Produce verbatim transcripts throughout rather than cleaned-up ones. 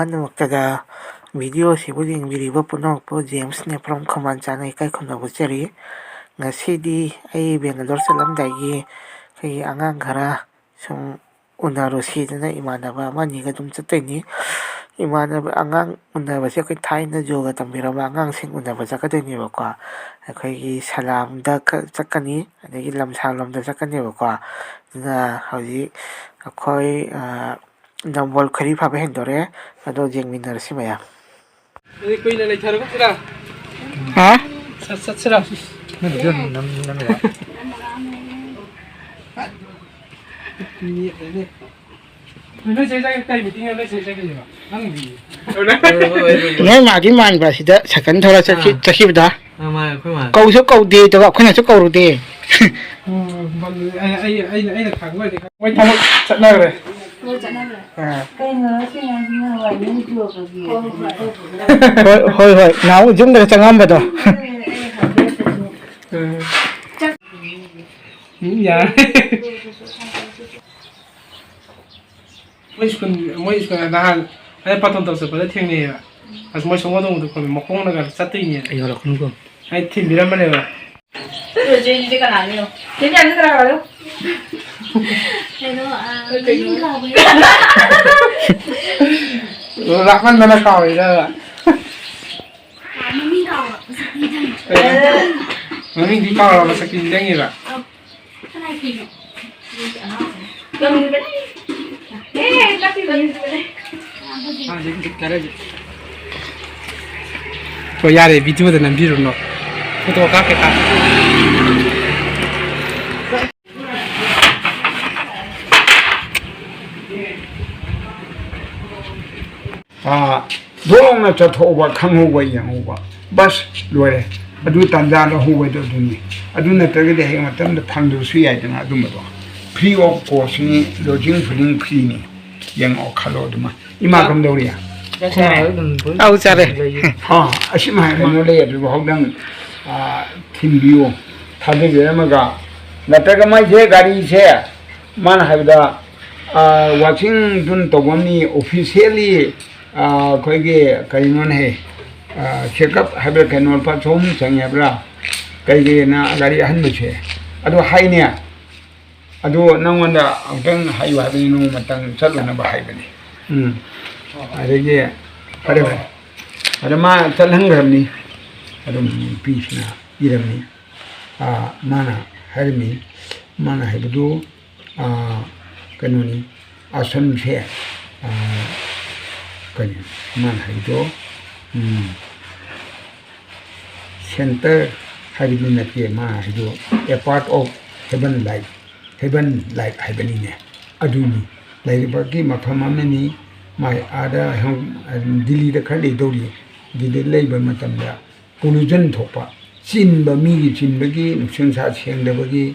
ꯑꯍꯥꯟꯕꯃꯛꯇꯗ video ꯑꯁꯤꯕꯨ ꯌꯦꯡꯕꯤꯔꯤꯕ ꯄꯨꯝꯅꯃꯛꯄꯨ James ꯅꯦꯐ꯭ꯔꯣꯝ ꯈꯝꯕꯥꯟ ꯆꯥꯅ ꯏꯀꯥꯏ ꯈꯨꯝꯅꯕ ꯎꯠꯆꯔꯤ꯫ ꯉꯁꯤꯗꯤ ꯑꯩ ꯕꯦꯡꯒꯂꯣꯔ ꯆꯠꯂꯝꯗꯥꯏꯒꯤ ꯑꯩꯈꯣꯏꯒꯤ ꯑꯉꯥꯡ ꯈꯔ ꯁꯨꯝ ꯎꯅꯔꯨꯁꯤꯗꯅ ꯏꯃꯥꯟꯅꯕ ꯑꯃ ꯑꯅꯤꯒ ꯑꯗꯨꯝ ꯆꯠꯇꯣꯏꯅꯤ꯫ ꯏꯃꯥꯟꯅꯕ, ꯑꯉꯥꯡ ꯎꯅꯕꯁꯦ ꯑꯩꯈꯣꯏ ꯊꯥꯏꯅ ꯌꯣꯒ ꯇꯝꯕꯤꯔꯝꯕ ꯑꯉꯥꯡꯁꯤꯡ ꯎꯅꯕ ꯆꯠꯀꯗꯣꯏꯅꯦꯕꯀꯣ꯫ ꯑꯩꯈꯣꯏꯒꯤ ꯁꯂꯥꯝꯗ ꯀ-, ꯆꯠꯀꯅꯤ, ꯑꯗꯒꯤ ꯂꯝꯁꯥꯡꯂꯣꯝꯗ ꯆꯠꯀꯅꯦꯕꯀꯣ꯫ ꯑꯗꯨꯅ ꯍꯧꯖꯤꯛ ꯑꯩꯈꯣꯏ, ꯑ, ꯅꯝꯕꯣꯜ ꯈꯣꯏꯔꯤ ꯐꯥꯕ ꯍꯦꯟꯗꯣꯔꯦ꯫ ꯑꯗꯣ ꯌꯦꯡꯃꯤꯟꯅꯔꯁꯤ ꯃꯌꯥꯝ꯫ ꯑꯗꯨꯗꯤ ꯀꯨꯏꯅ ꯂꯩꯊꯔꯒꯨꯝꯁꯤꯔꯥ? ꯍꯥ? ꯆꯠ-, ꯆꯠꯁꯤꯔꯥ? ꯅꯪꯒꯤꯗꯣ ꯑꯗꯨꯝ ꯅꯝ-, ꯅꯝꯃꯤꯔꯣ? ꯅꯣꯏ ꯆꯦ ꯆꯠꯈꯤ-, ꯀꯩ ꯃꯤꯇꯤꯡꯅꯣ ꯅꯣꯏ ꯆꯦ ꯆꯠꯈꯤꯗꯣꯏꯕ? ꯅꯪꯒꯤ꯫ ꯅꯣꯏ ꯃꯥꯒꯤ ꯃꯥꯟꯕ ꯑꯁꯤꯗ ꯁꯥꯏꯀꯜ ꯊꯧꯔ ꯆꯠꯈꯤ-, ꯑꯥ꯫ ꯆꯠꯈꯤꯕꯗ꯫ ꯑꯥ, ꯃꯥꯅꯦ, ꯑꯩꯈꯣꯏ ꯃꯥꯅꯦ꯫ ꯀꯧꯁꯨ ꯀꯧꯗꯦ, ꯑꯗꯨꯒ ꯑꯩꯈꯣꯏꯅꯁꯨ ꯀꯧꯔꯨꯗꯦ꯫ ꯎꯝ, ꯑꯩ, ꯑꯩ, ꯑꯩꯅ, ꯑꯩꯅ ꯈꯪꯕ ꯑꯣꯏꯔꯗꯤ ꯈꯪ-, ꯃꯣꯏ ꯊꯕꯛ ꯆꯠꯅꯈ꯭ꯔꯦ꯫ ꯃꯣꯏ ꯆꯠꯅꯈ꯭ꯔꯦ? ꯑꯥ꯫ ꯀꯩꯅꯣ ꯁꯤ ꯑꯉꯥꯡꯁꯤꯅ ꯍꯋꯥꯏ ꯃꯔꯨ ꯌꯣꯜꯂꯒꯦ? ꯍꯣꯏ, ꯍꯣꯏ, ꯍꯣꯏ꯫ ꯍꯣꯏ, ꯍꯣꯏ, ꯅꯍꯥꯟ ꯌꯨꯝꯗꯒ ꯆꯪꯉꯝꯕꯗꯣ꯫ ꯎꯝ꯫ ꯎꯝ, ꯌꯥꯔꯦ꯫ ꯃꯣꯏ ꯁ꯭ꯀꯨꯜ, ꯃꯣꯏ ꯁ꯭ꯀꯨꯜ ꯅꯍꯥꯟ ꯑꯩ ꯄꯥꯇꯣꯟ ꯇꯧ ꯆꯠꯄꯗ ꯊꯦꯡꯅꯩꯌꯦꯕ꯫ ꯑꯁ, ꯃꯣꯏ ꯁꯣꯃꯣꯔꯊꯣꯡꯗꯣ ꯈꯣꯠꯂꯦ, ꯃꯈꯣꯡꯅꯒ ꯆꯠꯇꯣꯏꯅꯦ꯫ ꯑꯩ ꯌꯧꯔꯛꯀꯅꯨꯀꯣ꯫ ꯑꯩ ꯊꯤꯟꯕꯤꯔꯝꯕꯅꯦꯕ꯫ ꯑꯗꯨ ꯆꯦꯟꯁꯤꯗꯤ ꯀꯅꯥꯒꯤꯅꯣ? ꯆꯦꯟꯁꯤ ꯀꯅꯥ ꯀꯅꯥꯅꯣ? ꯀꯩꯅꯣ, ꯑ, ꯀꯩꯅꯣ? ꯃꯃꯤꯡ ꯀꯥꯎꯒ꯭ꯔꯦ꯫ ꯂꯥꯞꯃꯟꯗꯅ ꯀꯥꯎꯔꯤꯔꯕ? ꯑ, ꯃꯃꯤꯡ ꯀꯥꯎꯕ, ꯃꯁꯛ ꯅꯤꯡꯁꯤꯡꯉꯦ꯫ ꯃꯃꯤꯡꯗꯤ ꯀꯥꯎꯔꯕ, ꯃꯁꯛꯇꯤ ꯅꯤꯡꯁꯤꯡꯉꯤꯕ? ꯑꯧ꯫ ꯍꯣꯏ, ꯌꯥꯔꯦ, ꯚꯤꯗꯤꯑꯣꯗ ꯅꯝꯕꯤꯔꯨꯅꯨ꯫ ꯐꯣꯇꯣ ꯀꯥꯞꯀꯦ, ꯀꯥꯞꯀꯦ꯫ ꯑꯥ, ꯗꯣꯡꯅ ꯆꯠꯊꯣꯛꯎꯕ, ꯈꯪꯍꯧꯕ, ꯌꯦꯡꯍꯧꯕ, ꯕꯁ, ꯂꯣꯏꯔꯦ꯫ ꯑꯗꯨ ꯇꯥꯟꯖꯥ ꯂꯧꯍꯧꯕꯗꯣ ꯑꯗꯨꯅꯤ꯫ ꯑꯗꯨ ꯅꯠꯇ꯭ꯔꯒꯗꯤ ꯍꯌꯦꯡ ꯃꯇꯝꯗ ꯐꯪꯗꯕꯁꯨ ꯌꯥꯏꯗꯅ ꯑꯗꯨꯝꯕꯗꯣ꯫ Free of cost ꯅꯤ, lodging feeding free ꯅꯤ꯫ ꯌꯦꯡꯉꯛꯑꯣ, ꯈꯜꯂꯣ ꯑꯗꯨꯃ꯫ ꯏꯃꯥ ꯆꯥꯛ-, ꯀꯝꯗꯧꯔꯤ? ꯆꯥꯛ ꯆꯥꯔꯦ꯫ ꯑꯧ, ꯆꯥꯔꯦ꯫ ꯑꯥ, ꯑꯁꯤꯃ ꯍꯥꯏ, ꯀꯩꯅꯣ ꯂꯩ, ꯑꯗꯨ ꯍꯧꯗꯪ, ꯑꯥ, ꯊꯤꯟꯕꯤꯌꯨ, ꯊꯥꯗꯕꯤꯔꯝꯃꯒ꯫ ꯅꯠꯇ꯭ꯔꯒ ꯃꯥꯏꯁꯦ, ꯒꯥꯔꯤꯁꯦ, ꯃꯥꯅ ꯍꯥꯏꯕꯗ, ꯑꯥ, ꯋꯥꯁꯤꯡꯇꯟ ꯇꯧꯐꯝꯅꯤ, officially ꯑꯩꯈꯣꯏꯒꯤ ꯀꯔꯤꯅꯣꯅꯦ, ꯆꯦꯀꯞ ꯍꯥꯏꯕ꯭ꯔꯥ, ꯀꯩꯅꯣ, ꯂꯨꯄꯥ ꯆꯍꯨꯝ ꯆꯪꯉꯦ ꯍꯥꯏꯕ꯭ꯔꯥ, ꯀꯩꯒꯤꯅ ꯒꯥꯔꯤ ꯑꯍꯟꯕꯁꯦ? ꯑꯗꯨ ꯍꯥꯏꯅꯦ꯫ ꯑꯗꯨ ꯅꯪꯉꯣꯟꯗ ꯑꯃꯨꯛꯇꯪ ꯍꯥꯏꯌꯨ ꯍꯥꯏꯕꯅꯤ, ꯅꯣꯡꯃꯇꯪ ꯆꯠꯂꯨꯅꯕ ꯍꯥꯏꯕꯅꯤ꯫ ꯎꯝ꯫ ꯑꯗꯒꯤ ꯐꯔꯦ, ꯐꯔꯦ꯫ ꯑꯗ ꯃꯥ ꯆꯠꯍꯟꯈ꯭ꯔꯕꯅꯤ꯫ ꯑꯗꯨꯝ ꯅꯨꯄꯤꯁꯤꯅ ꯏꯔꯝꯃꯤ꯫ ꯑꯥ, ꯃꯥꯅ ꯍꯥꯏꯔꯝꯃꯤ꯫ ꯃꯥꯅ ꯍꯥꯏꯕꯗꯨ, ꯑꯥ, ꯀꯩꯅꯣꯅꯤ, ꯑꯁꯟꯁꯦ, ꯑꯥ, ꯀꯔꯤ, ꯃꯥꯅ ꯍꯥꯏꯕꯗꯣ, ꯎꯝ, center ꯍꯥꯏꯕꯗꯤ ꯅꯠꯇꯦ, ꯃꯥ ꯍꯥꯏꯗꯣ a part of heaven like, heaven like ꯍꯥꯏꯕꯅꯤꯅꯦ꯫ ꯑꯗꯨꯅꯤ, ꯂꯩꯔꯤꯕꯒꯤ ꯃꯐꯝ ꯑꯃꯅꯤ꯫ ꯃꯥꯏ ꯑꯥꯗ ꯍꯪ-, ꯗꯤꯜꯂꯤꯗ ꯈꯔ ꯂꯩꯗꯧꯔꯤ꯫ ꯗꯤꯜꯂꯤꯗ ꯂꯩꯕ ꯃꯇꯝꯗ pollution ꯊꯣꯛꯄ, ꯆꯤꯟꯕ, ꯃꯤꯒꯤ ꯆꯤꯟꯕꯒꯤ, ꯅꯨꯡꯁꯤꯠ ꯅꯨꯡꯁꯥ ꯁꯦꯡꯗꯕꯒꯤ,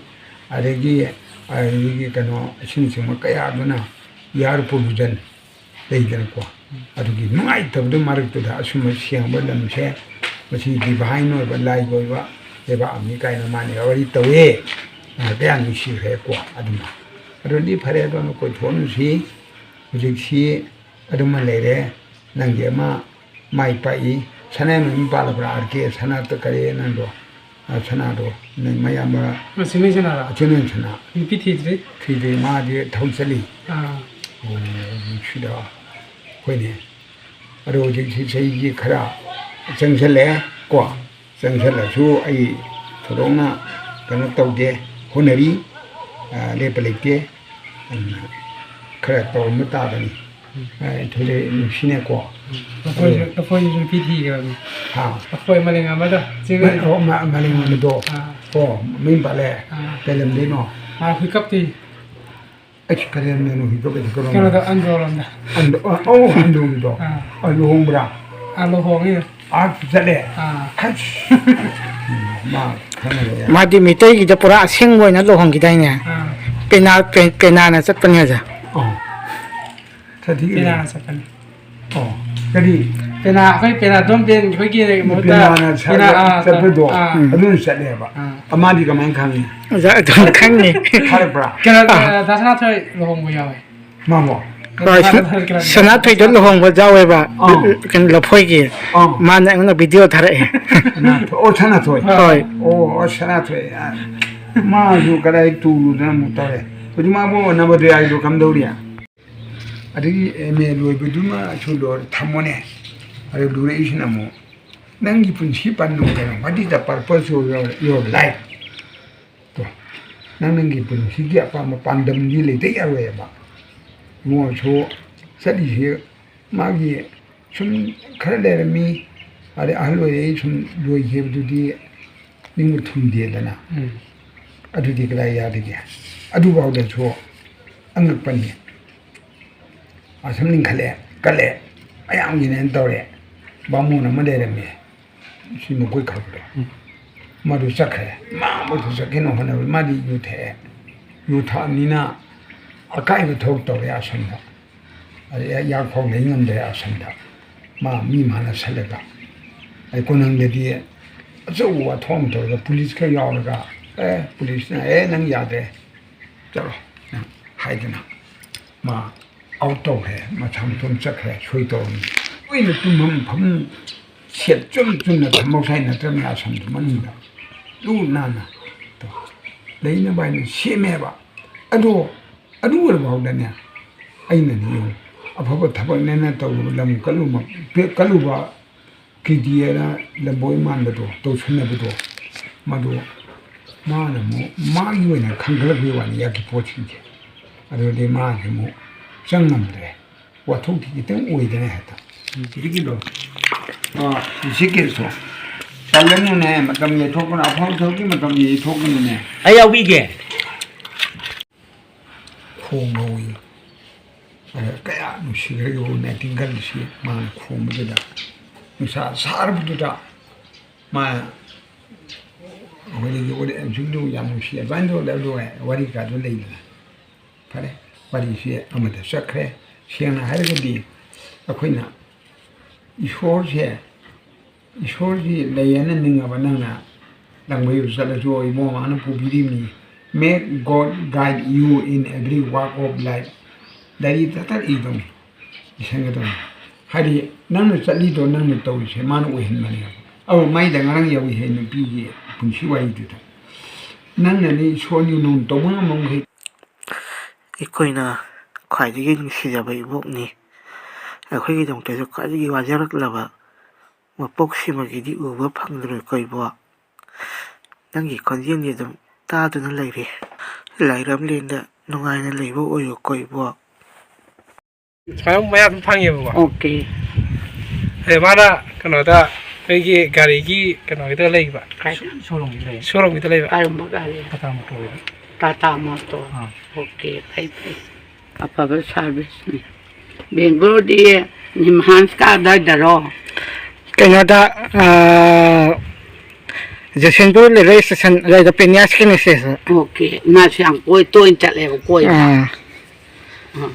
ꯑꯗꯒꯤ, ꯑꯗꯒꯤ ꯀꯩꯅꯣ, ꯑꯁꯤꯅꯆꯤꯡꯕ ꯀꯌꯥꯗꯨꯅ air pollution ꯂꯩꯗꯅꯀꯣ꯫ ꯑꯗꯨꯒꯤ ꯅꯨꯡꯉꯥꯏꯇꯕꯗꯨ ꯃꯔꯛꯇꯨꯗ ꯑꯁꯨꯝꯕ ꯁꯦꯡꯕ ꯂꯝꯁꯦ, ꯃꯁꯤ divine ꯑꯣꯏꯕ, ꯂꯥꯏꯒꯤ ꯑꯣꯏꯕ ꯂꯩꯕꯥꯛ ꯑꯃꯅꯤ ꯀꯥꯏꯅ ꯃꯥꯅ ꯋꯥꯔꯤ ꯇꯧꯋꯦ꯫ ꯑ, ꯀꯌꯥ ꯅꯨꯡꯁꯤꯈ꯭ꯔꯦꯀꯣ ꯑꯗꯨꯃ꯫ ꯑꯗꯨꯗꯤ ꯐꯔꯦ, ꯑꯗꯣ ꯀꯣꯏꯊꯣꯛꯑꯝꯁꯤ꯫ ꯍꯧꯖꯤꯛꯁꯤ ꯑꯗꯨꯃ ꯂꯩꯔꯦ꯫ ꯅꯪꯒꯤ ꯑꯃ ꯃꯥꯏ ꯄꯥꯛꯏ꯫ ꯁꯅꯥ ꯃꯌꯨꯝ ꯄꯥꯜꯂꯕ꯭ꯔꯥ? ꯑꯥꯔ ꯀꯦ ꯁꯅꯥ ꯀꯔꯤ ꯅꯪꯗꯣ? ꯑ, ꯁꯅꯥꯗꯣ, ꯅꯣꯏ ꯃꯌꯥꯝꯕ ꯑ, ꯁꯤꯃꯦꯟ ꯁꯅꯥꯔꯣ? ꯁꯤꯃꯦꯟ ꯁꯅꯥ꯫ ꯅꯨꯄꯤ ꯊꯤꯗ꯭ꯔꯤ꯫ ꯊꯤꯗ꯭ꯔꯤ, ꯃꯥꯗꯤ ꯊꯕꯛ ꯆꯠꯂꯤ꯫ ꯑꯥ꯫ ꯑꯣ, ꯅꯨꯡꯁꯤꯗ꯫ ꯍꯣꯏꯅꯦ꯫ ꯑꯗꯣ ꯍꯧꯖꯤꯛꯁꯤ ꯆꯍꯤꯁꯤ ꯈꯔ ꯆꯪꯁꯜꯂꯛꯑꯦ ꯀꯣ꯫ ꯆꯪꯁꯜꯂꯁꯨ ꯑꯩ ꯊꯣꯏꯗꯣꯛꯅ ꯀꯩꯅꯣ ꯇꯧꯗꯦ, ꯍꯣꯠꯅꯔꯤ, ꯑ, ꯂꯦꯞꯄ ꯂꯩꯇꯦ꯫ ꯑꯗꯨꯅ ꯈꯔ ꯇꯧꯔꯝꯕ ꯇꯥꯕꯅꯤ꯫ ꯑ, ꯊꯣꯏꯗꯣꯛ ꯅꯨꯡꯁꯤꯅꯀꯣ꯫ ꯂꯐꯣꯏꯁꯨ, ꯂꯐꯣꯏꯁꯨ ꯅꯨꯄꯤ ꯊꯤꯈ꯭ꯔꯕꯅꯤ꯫ ꯍꯥ? ꯂꯐꯣꯏ ꯃꯂꯦꯡ ꯑꯃꯗ ꯆꯦꯡ ꯃ-, ꯑꯣ, ꯃ-, ꯃꯂꯦꯡ ꯑꯃꯗꯣ? ꯑꯥ꯫ ꯑꯣ, ꯃꯌꯨꯝ ꯄꯥꯜꯂꯦ? ꯑꯥ꯫ ꯀꯩ ꯂꯝꯗꯩꯅꯣ? ꯃꯥ ꯍꯨꯏꯀꯞꯇꯤ꯫ ꯑꯩꯁ, ꯀꯔꯦꯝꯅꯦꯅꯣ ꯍꯨꯏꯀꯞ ꯑꯩꯁꯦ ꯀꯔꯝꯕ? ꯀꯩꯅꯣꯗ, ꯑꯟꯗ꯭ꯔꯣ ꯂꯣꯝꯗ꯫ ꯑꯟꯗ꯭ꯔꯣ, ꯑ, ꯑꯧ, ꯑꯟꯗ꯭ꯔꯣꯒꯤꯗꯣ꯫ ꯑꯥ꯫ ꯑ, ꯂꯨꯍꯣꯡꯕ꯭ꯔꯥ? ꯑꯥ, ꯂꯨꯍꯣꯡꯉꯤ꯫ ꯑꯥ, ꯆꯠꯂꯦ? ꯑꯥ꯫ ꯑꯁ! ꯎꯝ, ꯃꯥ ꯈꯪꯉꯔꯣꯏ꯫ ꯃꯥꯗꯤ ꯃꯤꯇꯩꯒꯤꯗ ꯄꯨꯔꯥ ꯑꯁꯦꯡꯕ ꯑꯣꯏꯅ ꯂꯨꯍꯣꯡꯈꯤꯗꯥꯏꯅꯦ? ꯑꯥ꯫ ꯄꯦꯅꯥ-, ꯄꯦ-, ꯄꯦꯅꯥꯅ ꯆꯠꯄꯅꯦ ꯍꯥꯏꯁꯦ? ꯑꯣ꯫ ꯁꯥꯊꯤꯒꯅꯤ꯫ ꯄꯦꯅꯥꯅ ꯆꯠꯄꯅꯤ꯫ ꯑꯣ꯫ ꯀꯔꯤ? ꯄꯦꯅꯥ, ꯑꯩꯈꯣꯏ ꯄꯦꯅꯥ ꯗ꯭ꯔꯝ ꯕꯦꯟ ꯑꯩꯈꯣꯏꯒꯤ ꯃꯍꯨꯠꯇ ꯄꯦꯅꯥꯅ ꯄꯦꯅꯥ, ꯁꯥꯖ-, ꯑꯥ, ꯆꯠꯄꯗꯣ, ꯑꯥ꯫ ꯎꯝ꯫ ꯑꯗꯨꯅ ꯆꯠꯂꯦꯕ꯫ ꯑꯥ꯫ ꯑ, ꯃꯥꯗꯤ ꯀꯃꯥꯏꯅ ꯈꯪꯉꯤ? ꯑꯣꯖꯥ ꯑꯗꯨꯝ ꯈꯪꯉꯤ꯫ ꯊꯥꯔꯛꯄ꯭ꯔꯥ? ꯀꯩꯅꯣ, ꯑꯥ꯫ ꯑ, ꯗꯥ ꯁꯅꯥꯊꯣꯏ ꯂꯨꯍꯣꯡꯕ ꯌꯥꯎꯋꯦ꯫ ꯃꯥꯕꯣ? ꯍꯣꯏ, ꯁꯅꯥꯊꯣꯏꯗꯣ ꯂꯨꯍꯣꯡꯕ ꯌꯥꯎꯋꯦꯕ, ꯑꯥ꯫ ꯀꯩꯅꯣ, ꯂꯐꯣꯏꯒꯤ꯫ ꯑꯥ꯫ ꯃꯥꯅ ꯑꯩꯉꯣꯟꯗ ꯚꯤꯗꯤꯑꯣ ꯊꯥꯔꯛꯑꯦ꯫ ꯁꯅꯥꯊꯣꯏ, ꯑꯣ, ꯁꯅꯥꯊꯣꯏ꯫ ꯍꯣꯏ꯫ ꯑꯣ, ꯑꯣ, ꯁꯅꯥꯊꯣꯏ꯫ ꯑꯥ꯫ ꯃꯥꯁꯨ ꯀꯗꯥꯏ ꯇꯨꯔꯨꯗꯅ ꯑꯃꯨꯛ ꯇꯧꯔꯦ꯫ ꯍꯧꯖꯤꯛ ꯃꯥꯕꯨ ꯅꯕꯣꯗꯤꯌꯥꯒꯤꯗꯣ ꯀꯝꯗꯧꯔꯤ? ꯑꯗꯒꯤ ꯑꯦꯝ ꯑꯦ ꯂꯣꯏꯕꯗꯨꯃꯁꯨ ꯂꯣꯏꯔꯦ, ꯊꯝꯃꯣꯅꯦ꯫ ꯑꯗꯨ ꯂꯨꯔꯛꯏꯁꯤꯅ ꯑꯃꯨꯛ, "ꯅꯪꯒꯤ ꯄꯨꯟꯁꯤ ꯄꯥꯟꯗꯝ ꯀꯩꯅꯣ? What is the purpose of your, your life?" ꯇꯣ, ꯅꯪ ꯅꯪꯒꯤ ꯄꯨꯟꯁꯤꯒꯤ ꯑꯄꯥꯝꯕ ꯄꯥꯟꯗꯝꯗꯤ ꯂꯩꯇ ꯌꯥꯔꯣꯏꯕ꯫ ꯏꯕꯨꯡꯉꯣꯁꯨ ꯆꯠꯂꯤꯁꯤ ꯃꯥꯒꯤ ꯁꯨꯝ ꯈꯔ ꯂꯩꯔꯝꯃꯤ, ꯑꯗꯩ ꯑꯍꯜ ꯑꯣꯏꯔꯛꯏ ꯁꯨꯝ ꯂꯣꯏꯈꯤꯕꯗꯨꯗꯤ ꯅꯤꯡꯕ ꯊꯨꯡꯗꯦꯗꯅ꯫ ꯎꯝ꯫ ꯑꯗꯨꯗꯤ ꯀꯗꯥꯏ ꯌꯥꯗꯒꯦ? ꯑꯗꯨꯐꯥꯎꯗꯁꯨ ꯑꯉꯛꯄꯅꯤ꯫ ꯑꯁꯨꯝ ꯂꯤꯡꯈꯠꯂꯛꯑꯦ, ꯀꯜꯂꯛꯑꯦ, ꯃꯌꯥꯝꯒꯤꯅꯦꯅ ꯇꯧꯔꯦ꯫ ꯕꯥꯃꯣꯟ ꯑꯃ ꯂꯩꯔꯝꯃꯦ, ꯁꯤ ꯃꯈꯣꯏ ꯈꯔꯗꯣ꯫ ꯎꯝ꯫ ꯃꯗꯨ ꯆꯠꯈ꯭ꯔꯦ꯫ ꯃꯥ ꯑꯃꯗꯨ ꯆꯠꯀꯦꯅ ꯍꯣꯠꯅꯕꯗ ꯃꯥꯗꯤ ꯌꯨ ꯊꯛꯑꯦ꯫ ꯌꯨ ꯊꯛꯑꯕꯅꯤꯅ ꯑꯀꯥꯏꯕ ꯊꯕꯛ ꯇꯧꯔꯦ ꯑꯁꯣꯝꯗ꯫ ꯑꯗꯩ ꯌꯥꯛꯐꯥꯎ ꯂꯩ ꯉꯝꯗ꯭ꯔꯦ ꯑꯁꯣꯝꯗ꯫ ꯃꯥ ꯃꯤ ꯃꯥꯟꯅ ꯁꯠꯂꯒ꯫ ꯑꯩ ꯀꯣꯅꯨꯡꯗꯗꯤ ꯑꯆꯧꯕ ꯋꯥꯊꯣꯛ ꯑꯃ ꯇꯧꯔꯒ ꯄꯨꯂꯤꯁꯀ ꯌꯥꯎꯔꯒ, "ꯑꯦ, ꯄꯨꯂꯤꯁꯅ, ꯑꯦ, ꯅꯪ ꯌꯥꯗ꯭ꯔꯦ, ꯆꯠꯂꯣ," ꯍꯥꯏꯗꯅ ꯃꯥ ꯑꯥꯎꯠ ꯇꯧꯈ꯭ꯔꯦ, ꯃꯁꯥ ꯃꯇꯣꯝ ꯆꯠꯈ꯭ꯔꯦ, ꯁꯣꯏ ꯇꯧꯔꯝꯃꯤ꯫ ꯂꯣꯏꯅ ꯇꯨꯝꯐꯝ ꯐꯃꯨꯡ ꯁꯦꯠ ꯆꯨꯝ ꯆꯨꯝꯅ ꯊꯝꯃꯧ ꯁꯥꯏ ꯅꯠꯇ꯭ꯔꯕꯅꯦ, ꯑꯁꯣꯝꯗ ꯃꯅꯨꯡꯗ ꯂꯨ ꯅꯥꯟꯅ ꯇꯧ-, ꯂꯩꯅꯕ ꯍꯥꯏꯅ ꯁꯦꯝꯃꯦꯕ꯫ ꯑꯗꯣ ꯑꯗꯨ ꯑꯣꯏꯔꯐꯥꯎꯗꯅꯦ, ꯑꯩꯅꯗꯤ ꯌꯦꯡꯉꯨ, ꯑꯐꯕ ꯊꯕꯛꯅꯦꯅ ꯇꯧꯔꯨꯕ ꯂꯝ ꯀꯜꯂꯨꯕ, ꯀꯜꯂꯨꯕ ꯀꯤꯗꯤ ꯍꯥꯏꯅ ꯂꯝꯕꯣꯏ ꯃꯥꯟꯕꯗꯣ, ꯇꯧꯁꯟꯅꯕꯗꯣ, ꯃꯗꯨ ꯃꯥꯅ ꯑꯃꯨꯛ ꯃꯥꯒꯤ ꯑꯣꯏꯅ ꯈꯟꯒꯠꯂꯛꯄꯒꯤ ꯋꯥꯅꯤ, ꯌꯥꯛꯀꯤ ꯄꯣꯠꯁꯤꯡꯁꯦ꯫ ꯑꯗꯨꯗꯤ ꯃꯥꯁꯦ ꯑꯃꯨꯛ ꯆꯪꯉꯝꯗ꯭ꯔꯦ꯫ ꯋꯥꯊꯣꯛꯇꯤ ꯈꯤꯇꯪ ꯑꯣꯏꯗꯅ ꯍꯦꯛꯇ꯫ ꯍꯧꯖꯤꯛꯀꯤꯗꯣ, ꯑ, ꯍꯧꯖꯤꯛꯀꯤꯁꯨ ꯇꯜꯂꯅꯨꯅꯦ, ꯃꯇꯝ ꯌꯩꯊꯣꯛꯀꯅꯨ, ꯑꯐꯕ ꯊꯕꯛꯀꯤ ꯃꯇꯝ ꯌꯩꯊꯣꯛꯀꯅꯨꯅꯦ꯫ ꯑꯩ ꯌꯥꯎꯕꯤꯒꯦ꯫ ꯈꯣꯡ ꯍꯧꯏ꯫ ꯑꯗ ꯀꯌꯥ ꯅꯨꯡꯁꯤꯈ꯭ꯔꯒꯦ ꯅꯥꯏꯇꯤꯡꯒꯜꯁꯤ ꯃꯥꯅ ꯈꯣꯡꯕꯗꯨꯗ, ꯅꯨꯡꯁꯥ ꯁꯥꯔꯕꯗꯨꯗ ꯃꯥꯅ ꯑꯩꯈꯣꯏꯗꯒꯤ ꯍꯧꯖꯤꯛꯇꯨ ꯌꯥꯝ ꯅꯨꯡꯁꯤ ꯑꯗꯨꯃꯥꯏꯅ ꯇꯧꯗꯕꯗꯣ ꯋꯥꯔꯤ ꯀꯥꯗꯣ ꯂꯩꯗꯅ꯫ ꯐꯔꯦ, ꯋꯥꯔꯤꯁꯤ ꯑꯃꯗ ꯆꯠꯈ꯭ꯔꯦ꯫ ꯁꯦꯡꯅ ꯍꯥꯏꯔꯒꯗꯤ ꯑꯩꯈꯣꯏꯅ ꯏꯁꯣꯔꯁꯦ, ꯏꯁꯣꯔꯁꯤ ꯂꯩ ꯍꯥꯏꯅ ꯅꯤꯡꯉꯕ ꯅꯪꯅ ꯂꯪꯕꯩꯕꯨ ꯆꯠꯂꯁꯨ ꯏꯕꯨꯡꯉꯣ ꯃꯥꯅ ꯄꯨꯕꯤꯔꯤꯕꯅꯤ꯫ May God guide you in every walk of life꯫ Diary ꯇꯠ ꯇꯠ ꯏꯗꯧꯅꯤ, ꯏꯁꯟꯒꯗꯧꯅꯤ꯫ ꯍꯥꯏꯗꯤ ꯅꯪꯅ ꯆꯠꯂꯤꯗꯣ, ꯅꯪꯅ ꯇꯧꯔꯤꯁꯦ ꯃꯥꯅ ꯑꯣꯏꯍꯟꯕꯅꯦꯕ꯫ ꯑꯧ, ꯃꯩꯗ ꯉꯔꯥꯡ ꯌꯥꯎꯏ ꯍꯥꯏ ꯅꯨꯄꯤꯒꯤ ꯄꯨꯟꯁꯤ ꯋꯥꯔꯤꯗꯨꯗ꯫ ꯅꯪꯅꯅꯦ ꯏꯁꯣꯔꯒꯤ ꯅꯣꯡ ꯇꯧꯕ ꯉꯝꯕ ꯃꯈꯩ꯫ ꯑꯩꯈꯣꯏꯅ ꯈ꯭ꯋꯥꯏꯗꯒꯤ ꯅꯨꯡꯁꯤꯖꯕ ꯏꯕꯣꯛꯅꯤ꯫ ꯑꯩꯈꯣꯏꯒꯤꯗꯃꯛꯇꯁꯨ ꯈ꯭ꯋꯥꯏꯗꯒꯤ ꯋꯥꯖꯔꯛꯂꯕ ꯃꯄꯣꯛꯁꯤꯃꯒꯤꯗꯤ ꯎꯕ ꯐꯪꯂꯔꯣꯏꯀꯣ ꯏꯕꯣꯛ꯫ ꯅꯪꯒꯤ ꯈꯣꯟꯖꯦꯜꯗꯤ ꯑꯗꯨꯝ ꯇꯥꯗꯨꯅ ꯂꯩꯔꯦ꯫ ꯂꯥꯏꯔꯝꯂꯦꯟꯗ ꯅꯨꯡꯉꯥꯏꯅ ꯂꯩꯕ ꯑꯣꯏꯌꯨꯀꯣ ꯏꯕꯣꯛ꯫ ꯁꯨꯃꯥꯏꯅ ꯃꯌꯥ ꯑꯗꯨꯝ ꯐꯪꯉꯦꯕꯀꯣ꯫ ꯑꯣꯀꯦ꯫ ꯑꯗꯩ ꯃꯥꯅ ꯀꯩꯅꯣꯗ, ꯑꯩꯈꯣꯏꯒꯤ ꯒꯥꯔꯤꯒꯤ ꯀꯩꯅꯣꯒꯤꯗ ꯂꯩꯕ꯫ ꯀꯥꯏꯗ? ꯁꯣꯔꯨꯝꯒꯤꯗ ꯂꯩꯕ꯫ ꯁꯣꯔꯨꯝꯒꯤꯗ ꯂꯩꯕ꯫ ꯀꯔꯝꯕ ꯒꯥꯔꯤ? ꯇꯥꯇꯥ ꯃꯣꯇꯣꯔꯒꯤꯗ꯫ ꯇꯥꯇꯥ ꯃꯣꯇꯣꯔ꯫ ꯑꯥ꯫ ꯑꯣꯀꯦ, ꯐꯩ, ꯐꯩ꯫ ꯑꯐꯕ ꯁꯥꯔꯚꯤꯁꯅꯤ꯫ ꯕꯦꯡꯒ꯭ꯂꯣꯔꯗꯤ ꯅꯤꯝꯍꯥꯟꯁꯀ ꯑꯗꯥꯏꯗꯔꯣ? ꯀꯩꯅꯣꯗ, ꯑꯥ, ꯖꯣꯏꯁꯟꯄꯨꯔ ꯔꯦꯜꯋꯦ ꯁ꯭ꯇꯦꯁꯟ ꯑꯗꯥꯏꯗ ꯄꯦꯅꯤꯌꯥꯁꯀꯤꯅꯦ ꯁꯦ꯫ ꯑꯣꯀꯦ, ꯃꯥꯁꯨ ꯌꯥꯝ ꯀꯣꯏ-, ꯇꯣꯏꯅ ꯆꯠꯂꯦꯕ ꯀꯣꯏꯕ꯫ ꯑꯥ꯫ ꯑꯥ꯫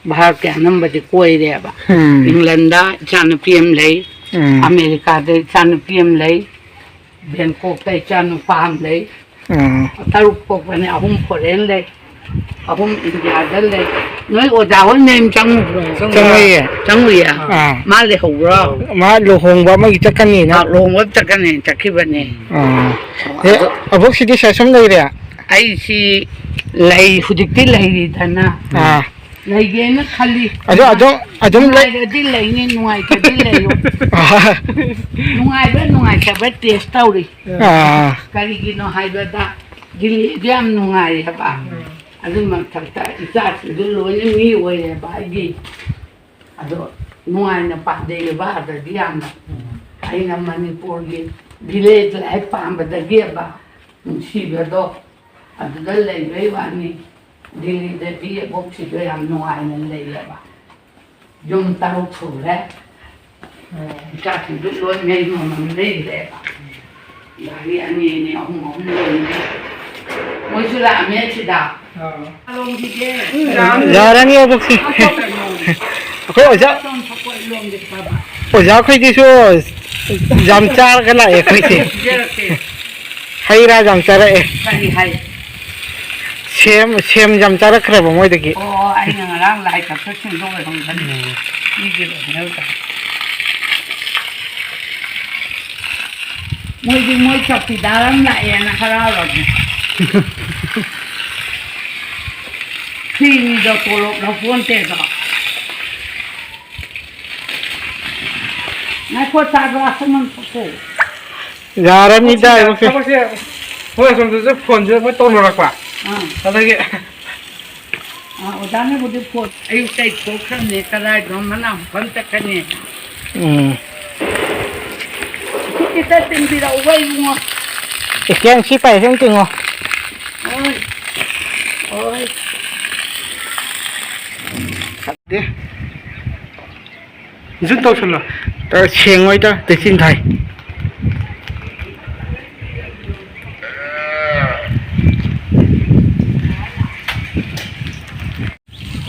ꯚꯥꯔꯠꯀꯤ ꯑꯅꯝꯕꯗꯤ ꯀꯣꯏꯔꯦꯕ꯫ ꯎꯝ꯫ ꯏꯪꯂꯦꯟꯗ ꯏꯆꯥꯅꯨꯄꯤ ꯑꯃ ꯂꯩ, ꯎꯝ꯫ ꯑꯃꯦꯔꯤꯀꯥꯗ ꯏꯆꯥꯅꯨꯄꯤ ꯑꯃ ꯂꯩ, ꯕꯦꯡꯀꯣꯛꯇ ꯏꯆꯥꯅꯨꯄꯥ ꯑꯃ ꯂꯩ꯫ ꯑꯥ꯫ ꯇꯔꯨꯛ ꯄꯣꯛꯄꯅꯦ, ꯑꯍꯨꯝ ꯐꯣꯔꯦꯟ ꯂꯩ, ꯑꯍꯨꯝ ꯏꯟꯗꯤꯌꯥꯗ ꯂꯩ꯫ ꯅꯣꯏ ꯑꯣꯖꯥ ꯍꯣꯏ ꯃꯌꯨꯝ ꯆꯪꯉꯨꯕ꯭ꯔꯣ? ꯆꯪꯉꯛꯑꯦ꯫ ꯆꯪꯉꯨꯏꯌꯦ? ꯑꯥ꯫ ꯃꯥ ꯂꯩꯍꯧꯕ꯭ꯔꯣ? ꯃꯥ ꯂꯨꯍꯣꯡꯕ ꯑꯃꯒꯤ ꯆꯠꯀꯅꯤꯅ꯫ ꯑꯥ, ꯂꯨꯍꯣꯡꯕ ꯆꯠꯀꯅꯤ, ꯆꯠꯈꯤꯕꯅꯦ꯫ ꯑꯥ꯫ ꯑꯣ, ꯑꯦ, ꯑꯗꯣ ꯑꯕꯣꯛꯁꯤꯗꯤ ꯁꯤꯗ ꯁꯨꯝ ꯂꯩꯔꯦ? ꯑꯩꯁꯤ ꯂꯩ, ꯍꯧꯖꯤꯛꯇꯤ ꯂꯩꯔꯤꯗꯅ꯫ ꯑꯥ꯫ ꯂꯩꯒꯦꯅ ꯈꯜꯂꯤ꯫ ꯑꯗꯣ ꯑꯗꯨꯝ, ꯑꯗꯨꯝ ꯂꯩ- ꯅꯨꯡꯉꯥꯏꯔꯗꯤ ꯂꯩꯅꯤ, ꯅꯨꯡꯉꯥꯏꯇ꯭ꯔꯗꯤ ꯂꯩꯔꯣꯏ꯫ ꯑꯥ꯫ ꯅꯨꯡꯉꯥꯏꯕ ꯅꯨꯡꯉꯥꯏꯇꯕ ꯇꯦꯁ ꯇꯧꯔꯤ꯫ ꯑꯥ꯫ ꯀꯔꯤꯒꯤꯅꯣ ꯍꯥꯏꯕꯗ ꯗꯤꯜꯂꯤꯗꯤ ꯌꯥꯝ ꯅꯨꯡꯉꯥꯏ ꯍꯥꯏꯕ꯫ ꯎꯝ꯫ ꯑꯗꯨ ꯃꯊꯛꯇ ꯏꯆꯥꯁꯤꯡꯗꯨ ꯂꯣꯏꯅ ꯃꯤ ꯑꯣꯏꯔꯦꯕ ꯑꯩꯒꯤ꯫ ꯑꯗꯣ ꯅꯨꯡꯉꯥꯏꯅ ꯄꯥꯟꯖꯩꯑꯕ ꯑꯗꯗꯤ ꯌꯥꯝꯅ꯫ ꯎꯝ꯫ ꯑꯩꯅ ꯃꯅꯤꯄꯨꯔꯒꯤ ꯚꯤꯂꯦꯖ ꯂꯥꯏꯐ ꯄꯥꯝꯕꯗꯒꯤꯕ ꯅꯨꯡꯁꯤꯕꯗꯣ ꯑꯗꯨꯗ ꯂꯩꯕꯩ ꯋꯥꯅꯤ꯫ ꯗꯤꯜꯂꯤꯗꯗꯤ ꯑꯕꯣꯛꯁꯤꯗ ꯌꯥꯝ ꯅꯨꯡꯉꯥꯏꯅ ꯂꯩꯌꯦꯕ꯫ ꯌꯨꯝ ꯇꯔꯨꯛ ꯁꯨꯔꯦ꯫ ꯏꯆꯥꯁꯤꯡꯗꯨ ꯂꯣꯏ ꯃꯌꯨꯝ ꯑꯃꯃꯝ ꯂꯩꯈ꯭ꯔꯦꯕ꯫ ꯒꯥꯔꯤ ꯑꯅꯤ ꯑꯅꯤ, ꯑꯍꯨꯝ ꯑꯍꯨꯝ ꯂꯣꯏꯅ꯫ ꯃꯣꯏꯁꯨ ꯂꯥꯛꯑꯝꯃꯦ ꯁꯤꯗ꯫ ꯑꯥ꯫ ꯂꯣꯝꯒꯤꯗꯤ ꯌꯥꯔꯅꯤ ꯑꯕꯣꯛꯁꯤ꯫ ꯑꯩꯈꯣꯏ ꯑꯣꯖꯥ, ꯂꯣꯝꯒꯤ ꯐꯕ꯫ ꯑꯣꯖꯥ ꯑꯩꯈꯣꯏꯒꯤꯁꯨ ꯌꯥꯝ ꯆꯥꯔꯒ ꯂꯥꯛꯑꯦ ꯑꯩꯈꯣꯏꯁꯦ꯫ ꯄꯤꯖꯔꯛꯀꯦ꯫ ꯍꯩ ꯔꯥ ꯌꯥꯝ ꯆꯥꯔꯛꯑꯦ꯫ ꯀꯔꯤ ꯍꯥꯏ? ꯁꯦꯝ, ꯁꯦꯝ ꯌꯥꯝ ꯆꯥꯔꯛꯈ꯭ꯔꯦꯕ ꯃꯣꯏꯗꯒꯤ꯫ ꯑꯣ, ꯑꯩꯅ ꯉꯔꯥꯡ ꯂꯥꯏ ꯀꯠꯄ ꯁꯦꯝꯗꯣꯛꯑꯦ ꯈꯪꯕꯅꯤ꯫ ꯎꯝ꯫ ꯃꯤꯒꯤ ꯂꯣꯏꯅ ꯇꯧ-, ꯃꯣꯏꯗꯤ ꯃꯣꯏ ꯆꯧꯀꯤꯗꯥꯔ ꯑꯃ ꯂꯥꯛꯑꯦꯅ ꯍꯔꯥꯎꯔꯕꯅꯤ꯫ ꯐ꯭ꯔꯤꯅꯤꯗꯣ, ꯇꯣꯂꯣꯞ ꯂꯧꯄꯣꯟꯇꯦꯗꯣ꯫ ꯉꯥꯏꯈꯣ, ꯆꯥ ꯒ꯭ꯂꯥꯁ ꯑꯃ ꯊꯛꯈꯣ꯫ ꯌꯥꯔꯅꯤꯗ, ꯊꯕꯛꯁꯦ, ꯏꯕꯣꯛꯁꯦ꯫ ꯊꯕꯛꯁꯦ ꯃꯣꯏ ꯑꯁꯣꯝꯗꯁꯨ ꯐꯣꯟꯁꯦ ꯃꯣꯏ ꯇꯧꯅꯔꯛꯄ꯫ ꯑꯥ꯫ ꯑꯗꯒꯤ ꯑꯥ, ꯑꯣꯖꯥꯅꯕꯨꯗꯤ ꯐꯣꯟ ꯑꯌꯨꯛꯇꯩ ꯊꯣꯛꯈ꯭ꯔꯕꯅꯦ, ꯀꯗꯥꯏꯗꯅꯣ ꯃꯅꯥ ꯃꯐꯝ ꯆꯠꯀꯅꯤ꯫ ꯎꯝ꯫ ꯈꯤꯇ ꯇꯤꯡꯕꯤꯔꯛꯎꯕ ꯏꯕꯨꯡꯉꯣ꯫ ꯏꯁꯇꯦꯟ ꯁꯤ ꯄꯥꯏꯔꯤꯁꯦ ꯑꯝ ꯇꯤꯡꯉꯣ꯫ ꯍꯣꯏ꯫ ꯍꯣꯏ꯫ ꯗꯦ꯫ ꯖꯨꯠ ꯇꯧꯁꯜꯂꯣ꯫ ꯑ, ꯁꯦꯡꯉꯣꯏꯗ, ꯂꯩꯆꯤꯟ ꯊꯥꯏ꯫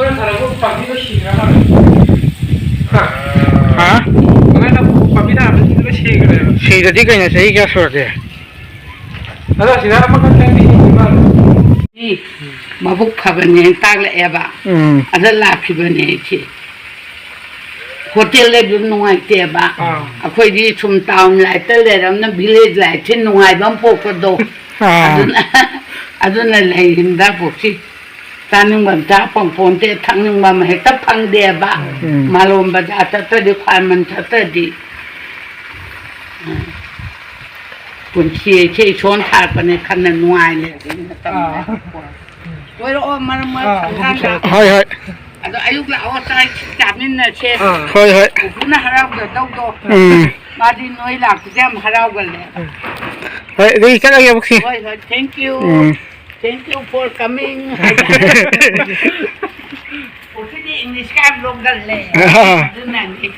ꯑꯩꯈꯣꯏꯅ ꯊꯥꯔꯛꯄ ꯄꯥꯝꯕꯤꯗꯣ ꯁꯤꯈ꯭ꯔ ꯃꯥꯜꯂꯦ꯫ ꯍꯥ? ꯍꯥ? ꯑꯩꯈꯣꯏꯅ ꯄꯥꯝꯕꯤ ꯊꯥꯔꯛꯄꯁꯤꯡꯗꯣ ꯂꯣꯏ ꯁꯤꯈ꯭ꯔꯦꯕ꯫ ꯁꯤꯗꯗꯤ ꯀꯩꯅꯣ, ꯆꯍꯤ ꯀꯌꯥ ꯁꯨꯔꯒꯦ? ꯑꯗꯣ ꯁꯤꯗ ꯑꯃꯈꯛꯇꯪꯗꯤ ꯁꯤꯈ꯭ꯔ ꯃꯥꯜꯂꯦ꯫ ꯃꯤ ꯃꯕꯨꯛ ꯐꯕꯅꯦꯅ ꯇꯥꯛꯂꯛꯑꯦꯕ꯫ ꯎꯝ꯫ ꯑꯗ ꯂꯥꯛꯈꯤꯕꯅꯦ ꯑꯩꯁꯦ꯫ ꯍꯣꯇꯦꯜ ꯂꯩꯕꯗꯨ ꯅꯨꯡꯉꯥꯏꯇꯦꯕ꯫ ꯑꯥ꯫ ꯑꯩꯈꯣꯏꯗꯤ ꯁꯨꯝ ꯇꯥꯎꯟ ꯂꯥꯏꯐꯇ ꯂꯩꯔꯝꯅ ꯚꯤꯂꯦꯖ ꯂꯥꯏꯐꯁꯦ ꯅꯨꯡꯉꯥꯏꯕ ꯑꯃ ꯄꯣꯛꯄꯗꯣ꯫ ꯑꯥ꯫ ꯑꯗꯨꯅ, ꯑꯗꯨꯅ ꯂꯩꯔꯤꯅꯤꯗ ꯄꯣꯛꯁꯤ꯫ ꯆꯥꯅꯤꯡꯕ ꯑꯃ ꯆꯥ ꯐꯪꯄꯣꯟꯇꯦ, ꯊꯛꯅꯤꯡꯕ ꯑꯃ ꯍꯦꯛꯇ ꯐꯪꯗꯦꯕ꯫ ꯎꯝ꯫ ꯃꯥꯂꯣꯝ ꯕꯖꯥꯔ ꯆꯠꯇ꯭ꯔꯗꯤ, ꯈ꯭ꯋꯥꯏꯔꯝꯕꯟ ꯆꯠꯇ꯭ꯔꯗꯤ꯫ ꯎꯝ꯫ ꯄꯨꯟꯁꯤ ꯑꯩꯁꯦ ꯏꯁꯣꯔꯅ ꯊꯥꯔꯛꯄꯅꯦ ꯈꯟꯅ ꯅꯨꯡꯉꯥꯏꯅ ꯂꯩꯕꯒꯤ ꯃꯇꯝꯅꯦ꯫ ꯑꯥ꯫ ꯀꯣꯏꯔꯛꯑꯣ ꯃꯔꯛ ꯃꯔꯛ ꯑꯥ, ꯁꯪꯀꯥꯟꯗ꯫ ꯍꯣꯏ, ꯍꯣꯏ꯫ ꯑꯗꯣ ꯑꯌꯨꯛ ꯂꯥꯛꯑꯣ, ꯆꯥꯛ ꯏꯁꯤꯡ ꯆꯥꯃꯤꯟꯅꯁꯦ꯫ ꯑꯥ꯫ ꯍꯣꯏ, ꯍꯣꯏ꯫ ꯄꯨꯄꯨꯅ ꯍꯔꯥꯎꯖꯗꯧꯗꯣ꯫ ꯎꯝ꯫ ꯃꯥꯗꯤ ꯅꯣꯏ ꯂꯥꯛꯄꯁꯦ ꯌꯥꯝ ꯍꯔꯥꯎꯒꯜꯂꯦ꯫ ꯍꯣꯏ, ꯑꯗꯨꯗꯤ ꯆꯠꯂꯒꯦ, ꯄꯨꯈꯤ꯫ ꯍꯣꯏ, ꯍꯣꯏ, thank you꯫ Um. Thank you for coming꯫ ꯄꯨꯈꯤꯗꯤ English ꯀ ꯌꯥꯝ ꯂꯣꯟꯒꯜꯂꯦ꯫ ꯑꯥ꯫ ꯑꯗꯨꯅꯅꯤ꯫